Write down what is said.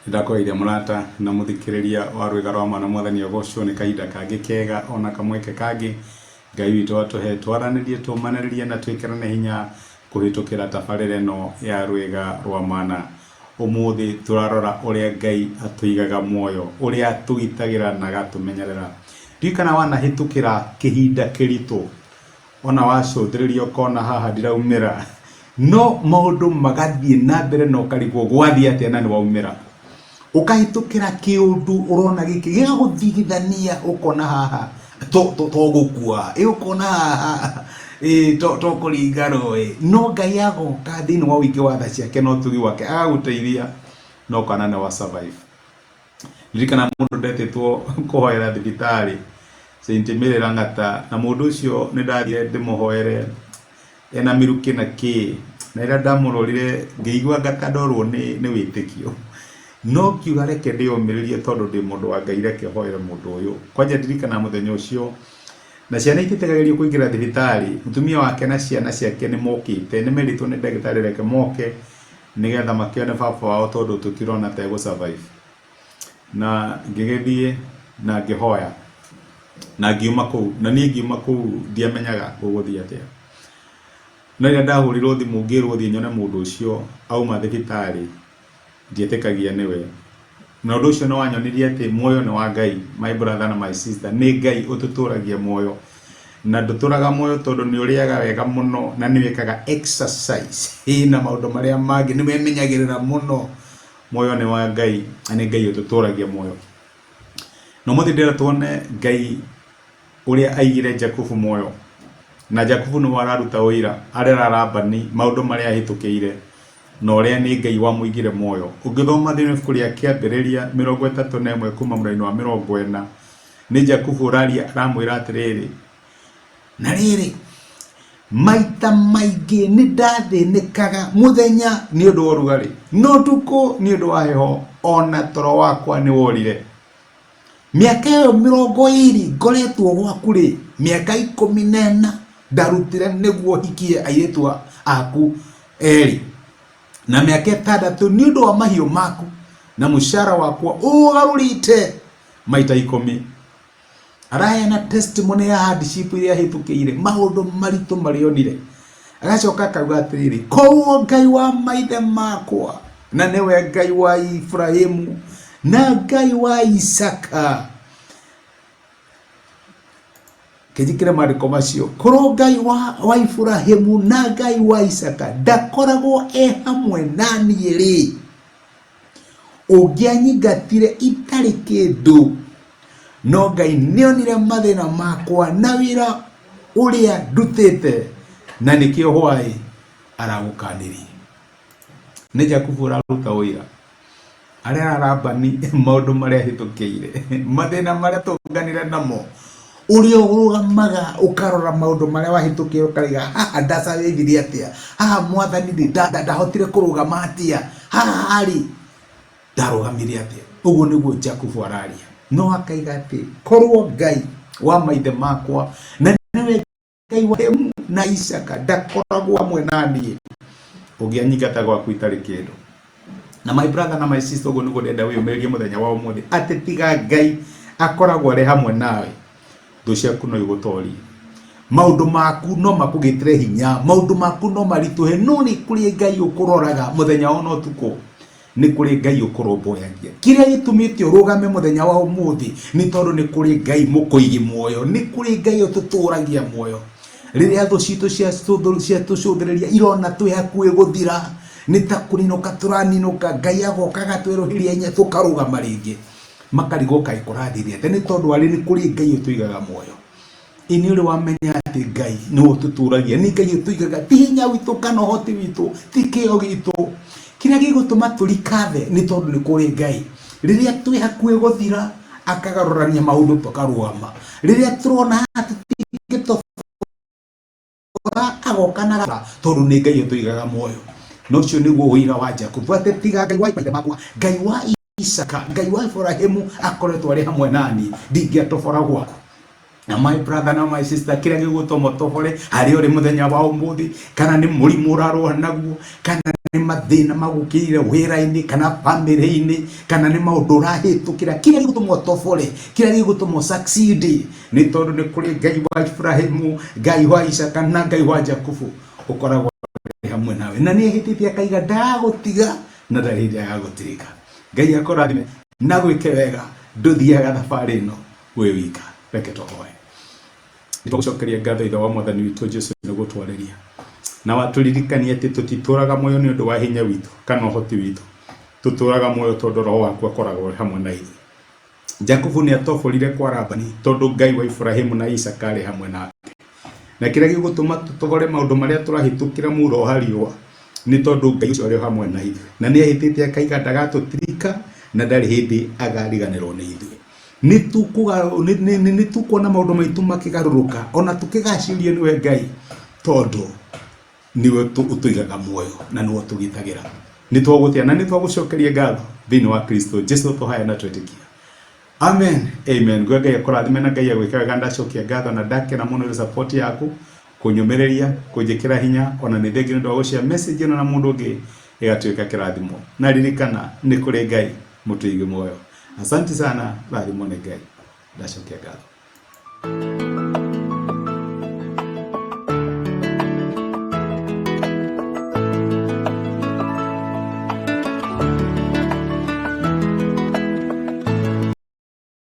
Nĩndakũgeithia mũrata na mũthikĩrĩria wa rwĩga rwa mwana mwathani agocwo nĩ kahinda kangĩ kega ona kamweke kangĩ Ngai witũ atũhe twaranĩrie tũmanĩrĩrie na twĩkĩrane hinya kũhĩtũkĩra tabarĩra ĩno ya rwĩga rwa mana. Ũmũthĩ tũrarora ũrĩa Ngai atũigaga muoyo, ũrĩa atũgitagĩra na agatũmenyerera. Ndiũĩ kana wanahĩtũkĩra kĩhinda kĩritũ ona wacũthĩrĩria ũkona haha ndiraumĩra no maũndũ magathiĩ na mbere na ũkarigwo gwathiĩ atĩa na nĩ waumĩra ũkahĩtũkĩra kĩũndũ ũrona gĩkĩ gĩgagũthigithania ũkona haha to to to gũkua ĩ ũkona haha ĩ to to kũringa rũĩ no Ngai agoka thĩinĩ wa ũingĩ wa tha ciake na ũtugi wake agagũteithia na ũkona nĩ wa survive. Ririkana mũndũ ndetĩtwo kũhoera thibitarĩ St Mary Lang'ata na mũndũ ũcio nĩ ndathire ndĩmũhoere ena mĩrukĩ na kĩ na rĩrĩa ndamũrorire ngĩigua anga ta ndorwo nĩ wĩtĩkio no ngiuga reke ndĩyũmĩrĩrie tondũ ndĩ mũndũ wa Ngai reke hoere mũndũ ũyũ. Kwanja ndirikana mũthenya ũcio na ciana itiĩtĩkagĩrio kũingĩra thibitarĩ, mũtumia wake na ciana ciake nĩ mokĩte, nĩ merĩtwo nĩ ndagĩtarĩ reke moke nĩgetha makĩone baba wao tondũ tũtirona ta egũ survive. Na ngĩgĩthiĩ na ngĩhoya na ngiuma kũu, na niĩ ngiuma kũu ndiamenyaga gũgũthiĩ atĩa. No rĩrĩa ndahũrirwo thimũ ngĩrwo thiĩ nyone mũndũ ũcio auma thibitarĩ, ndietĩkagia nĩwe. Na ũndũ ũcio nĩ wanyonirie atĩ muoyo nĩ wa Ngai, my brother na my sister, nĩ Ngai ũtũtũragia muoyo. Na ndũtũraga muoyo tondũ nĩ ũrĩaga wega mũno na nĩ wĩkaga exercise na maũndũ marĩa mangĩ, nĩ wĩmenyagĩrĩra mũno. Muoyo nĩ wa Ngai na nĩ Ngai ũtũtũragia muoyo. Na ũmũthĩ ndĩrenda tuone Ngai ũrĩa aigire Jakubu muoyo. Na Jakubu nĩwe araruta ũira, arera Labani maũndũ marĩa ahĩtũkĩire na ũrĩa nĩ Ngai wamũigire muoyo. Ũngĩthoma thĩinĩ wa ibuku rĩa Kĩambĩrĩria 31 kuma mũraini wa 40, nĩ Jakubu ũraria aramwĩra atĩrĩrĩ, na rĩrĩ, maita maingĩ nĩ ndathĩnĩkaga mũthenya nĩ ũndũ wa ũrugarĩ, na ũtukũ nĩ ũndũ wa heho, o na toro wakwa nĩ worire. Mĩaka ĩyo 20 ngoretwo gwaku-rĩ, mĩaka 14 ndarutire nĩguo hikie airĩtu aku erĩ, na mĩaka 6 nĩ ũndũ wa mahiũ maku, na mũcara wakwa ũgarũrĩte maita 10. Araheana testimony ya hardship iria ahĩtũkĩire, maũndũ maritũ marĩa onire. Agacoka akauga atĩrĩrĩ, korwo Ngai wa maithe makwa, na nĩwe Ngai wa Iburahimu na Ngai wa Isaka, kĩnjĩkĩre maandĩko macio, korwo Ngai wa Iburahimu na Ngai wa Isaka ndakoragwo e hamwe na niĩ rĩ, ũngĩanyingatire itarĩ kĩndũ, no Ngai nĩonire mathĩna makwa na wĩra ũrĩa ndutĩte, na nĩkĩo hwaĩ aragũkanirie. Nĩ Jakubu ũraruta ũira arera Labani maũndũ marĩa ahĩtũkĩire, mathĩna marĩa tũnganire namo, ũrĩa ũrũgamaga ũkarora maũndũ marĩa wahĩtũkĩire ũkariga haha ndacaĩthire atĩa, haha mwathani rĩ ndahotire kũrũgama atĩa, haha rĩ ndarũgamire atĩa. Ũguo nĩguo Jakubu araria, no akaiga atĩ korwo Ngai wa maithe makwa na nĩwe Ngai wa Ibrahimu na Isaka ndakoragwo hamwe na niĩ, ũngĩanyingata gwaku itarĩ kĩndũ. Na my brother na my sister, ũguo nĩguo ndĩrenda wĩyũmĩrĩrie mũthenya wa ũmũthĩ, atĩ tiga Ngai akoragwo arĩ hamwe nawe, thũ ciaku no igũtorie. Maũndũ maku no makũgĩtĩre hinya, maũndũ maku no maritũhe, no nĩ kũrĩ Ngai ũkũroraga mũthenya ona ũtukũ. Nĩ kũrĩ Ngai ũkũrũmbũyagia. Kĩrĩa gĩtũmĩte ũrũgame mũthenya wa ũmũthĩ nĩ tondũ nĩ kũrĩ Ngai mũkũigi muoyo, nĩ kũrĩ Ngai ũtũtũragia muoyo. Rĩrĩa thũ citũ ciatũcũthĩrĩria irona twĩ hakuhĩ gũthira, nĩ ta kũninũka tũraninũka, Ngai agoka agatwerũhĩria hinya tũkarũgama rĩngĩ. Makarigwo kaĩ kũrathire atĩa, nĩ tondũ arĩ nĩ kũrĩ Ngai ũtũigaga muoyo. Ĩ nĩ ũrĩ wamenya atĩ Ngai nĩwe ũtũtũragia, nĩ Ngai ũtũigaga, ti hinya witũ kana ũhoti witũ, ti kĩo gitũ. Kĩrĩa gĩgũtũma tũrikathe nĩ tondũ nĩ kũrĩ Ngai. Rĩrĩa twĩ hakuhĩ gũthira, akagarũrania maũndũ tũkarũgama. Rĩrĩa tũrona haha tũtingĩtobora, agoka na tondũ nĩ Ngai ũtũigaga muoyo. Na ũcio nĩguo ũira wa Jakubu, atĩ tiga Ngai wa maithe makwa, Ngai wa Isaka, Ngai wa Iburahimu akoretwo arĩ hamwe nani, ndingĩatobora gwaku. Na my brother na my sister, kĩrĩa gĩgũtũma ũtobore harĩa ũrĩ mũthenya wa ũmũthĩ, kana nĩ mũrimũ ũrarũa naguo, kana nĩ mathĩna magũkĩrire wĩra-inĩ kana bamĩrĩ-inĩ, kana nĩ maũndũ ũrahĩtũkĩra, kĩrĩa gĩgũtũma ũtobore, kĩrĩa gĩgũtũma ũsucceed, nĩ tondũ nĩ kũrĩ Ngai wa Ibrahimu, Ngai wa Isaka na Ngai wa Jakubu ũkoragwo hamwe nawe, na nĩ ehĩtĩte akaiga ndagũtiga na ndarĩ hĩndĩ agagũtirika. Ngai akũrathime na gwĩke wega, ndũthiaga thabarĩ ĩno wĩ wika. Reke tũhoe. Nĩtwagũcokeria ngatho Ithe wa Mwathani witũ Jesu nĩ gũtwarĩria na watũririkania atĩ tũtitũraga muoyo nĩ ũndũ wa hinya witũ kana ũhoti witũ, tũtũraga muoyo tondũ Roho waku akoragwo hamwe na ithuĩ. Jakubu nĩ atoborire kwa Labani tondũ Ngai wa Iburahimu na Isaka arĩ hamwe nake. Na kĩrĩa gĩgũtũma tũtogore maũndũ marĩa tũrahĩtũkĩra mũro wa riũa nĩ tondũ Ngai ũcio arĩ hamwe na ithuĩ, na nĩ ehĩtĩte akaiga ndagatũtirika na ndarĩ hĩndĩ agariganĩrwo nĩ ithuĩ. Nĩ tũkuona maũndũ maitũ makĩgarũrũka ona tũkĩgacĩrio nĩwe Ngai, tondũ nĩwe ũtũigaga muoyo na nĩwe ũtũgitagĩra. Nĩ twagũtĩa na nĩ twagũcokeria ngatho thĩinĩ wa Kristo Jesu tũhaya na twĩtĩkia. Amen. Amen. Ngwe Ngai akũrathime na Ngai agwĩke wega. Ndacokia ngatho na ndakena mũno nĩ support yaku, kũnyũmĩrĩria, kũnjĩkĩra hinya, ona nĩ thengi nĩ ũndũ wa gũshare message ĩno na mũndũ ũngĩ ĩgatuĩka kĩrathimo. Na ririkana nĩ kũrĩ Ngai mũtũigi muoyo. Asante sana, rathimwo nĩ Ngai. Ndacokia ngatho.